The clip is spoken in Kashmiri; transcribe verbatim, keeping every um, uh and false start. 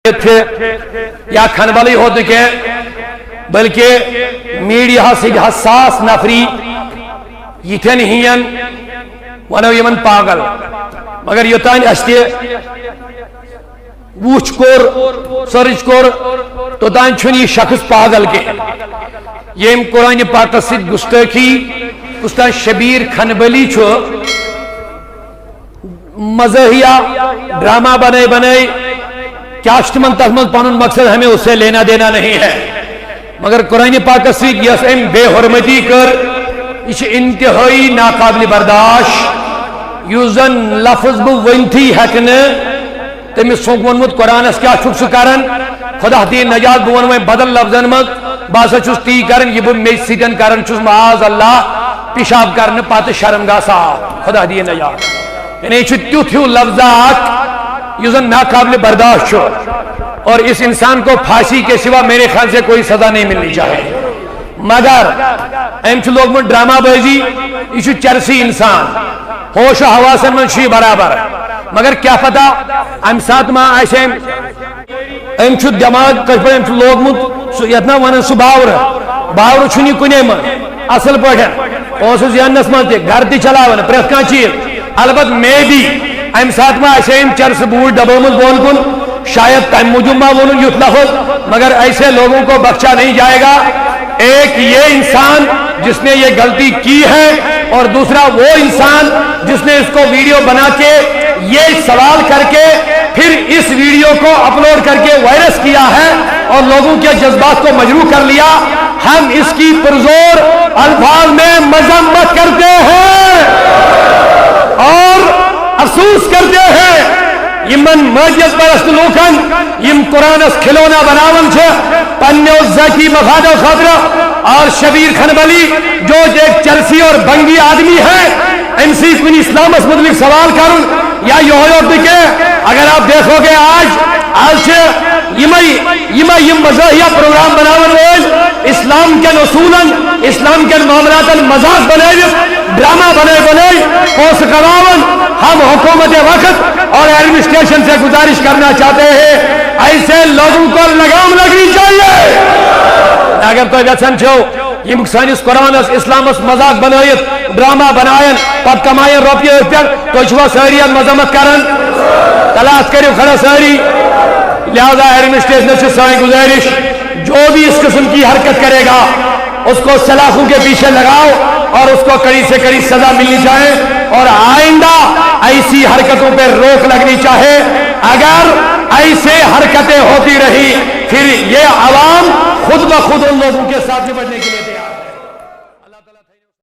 ییٚتہِ چھِ یا کھنبلٕے ہوت نہٕ کینٛہہ، بلکہِ میٖڈیاہَس سۭتۍ حساس نفری یِتھٮ۪ن ہِیَن وَنو یِمَن پاگل۔ مگر یوٚتام اَسہِ تہِ وُچھ کوٚر، سٔرٕچ کوٚر، توٚتام چھُنہٕ یہِ شخص پاگل کینٛہہ۔ ییٚمۍ قرآنِ پاکَس سۭتۍ گُستٲخی، اُستاد شبیر کھنبلی چھُ مزاحیہ ڈرامہ بنائے بنائے، کیا چھُ تِمن تَتھ منٛز پنُن مقصد؟ ہمیں اس سے لینا دینا نہیں ہے۔ مگر قرآنِ پاکَس سۭتۍ یۄس أمۍ بے حرمتی کٔر، یہِ چھِ انتہٲئی ناقابل برداشت۔ یُس زن لفظ بہٕ ؤنتھٕے ہٮ۪کہٕ نہٕ، تٔمِس چھُکھ ووٚنمُت قرآنس کیٛاہ چھُکھ ژٕ کران؟ خدا دِیِن نجات، بہٕ وَنہٕ وۄنۍ بدل لفظن منٛز، بہٕ ہسا چھُس تی کران یہِ بہٕ مےٚ سۭتۍ کران چھُس، معاذ اللہ، پیشاب کرنہٕ پتہٕ شرمگاہ صاف۔ خدا دِیِن نجات۔ یعنی یہِ چھُ تیُتھ ہیوٗ لفظہ اکھ یُس زن ناقابل برداشت چھُ، اور اس انسان کو پھانسی کے سوا میرے خیال سے کوئی سزا نہیں ملنی چاہیے۔ مگر أمۍ چھُ لوگمُت ڈرامہ بازی، یہِ چھُ چرسی انسان، ہوش و حواسن منٛز چھُ یہِ برابر۔ مگر کیٛاہ پتہ اَمہِ ساتہٕ ما آسہِ أمۍ، أمۍ چھُ دٮ۪ماغ کِتھ پٲٹھۍ أمۍ چھُ لوگمُت، سُہ یَتھ نا وَنان سُہ باورٕ، باورٕ چھُنہٕ یہِ کُنے منٛز۔ اَصٕل پٲٹھۍ پونٛسہٕ زیننَس منٛز تہِ، گَرٕ تہِ چلاوان، پرٛٮ۪تھ کانٛہہ چیٖز۔ البتہ مے بی اَمہِ ساتہٕ ما آسہِ أمۍ چرسہٕ بوٗٹھ ڈبٲومٕژ بۄن کُن، شاید تَمہِ موٗجوٗب ما ووٚنُن یُتھ لفظ، مگر ایسے لوگوں کو بخشا نہیں جائے گا۔ ایک یہ انسان جس نے یہ غلطی کی ہے، اور دوسرا وہ انسان جس نے اس کو ویڈیو بنا کے، یہ سوال کر کے، پھر اس ویڈیو کو اپلوڈ کر کے وائرس کیا ہے اور لوگوں کے جذبات کو مجروح کر لیا۔ ہم اس کی پرزور الفاظ میں مذمت کرتے ہیں اور افسوس کرتے ہیں۔ یمن مادیت پرست لوکن یم قرآنس کھلونا بناون چھ پننیو ذاتی مفادو خاطرہ، اور شبیر کھنبلی جو ایک چرسی اور بنگی آدمی ہے، أمۍ سٕے کُنہِ اسلامس متعلق سوال کرُن یا یہوے یوت نہٕ کینٛہہ۔ اگر آپ دیکھو گے آج، آز چھِ یمے، یمے یم مزاحیہ پروگرام بناون وٲلۍ اسلام کٮ۪ن اصوٗلن، اسلام کٮ۪ن معاملاتن مذاق بنٲوِتھ، ڈرامہ بنٲے بنٲے پونٛسہٕ کماوان۔ ہم حکومت وقت اور ایڈمنسٹریشن سے گزارش کرنا چاہتے ہیں، ایسے لوگوں کو لگام لگنی چاہیے۔ اگر تُہۍ یژھان چھِو یم سٲنِس قرآنس، اسلامس مذاق بنٲیِتھ ڈرامہ بناین، پتہٕ کماین رۄپیہِ أتھۍ پٮ۪ٹھ، تُہۍ چھِوا سٲری اتھ مذمت کران؟ تلہٕ اتھ کٔرِو کھڑا سٲری۔ لہذا ایڈمنسٹریشنس چھِ سٲنۍ گزارش، جو بھی اس قسم کی حرکت کرے گا، اس کو سلاخوں کے پیچھے لگاؤ اور اس کو کڑی سے کڑی سزا ملنی چاہے، اور آئندہ ایسی حرکتوں پہ روک لگنی چاہے۔ اگر ایسے حرکتیں ہوتی رہی، پھر یہ عوام خود بخود ان لوگوں کے ساتھ نپٹنے کے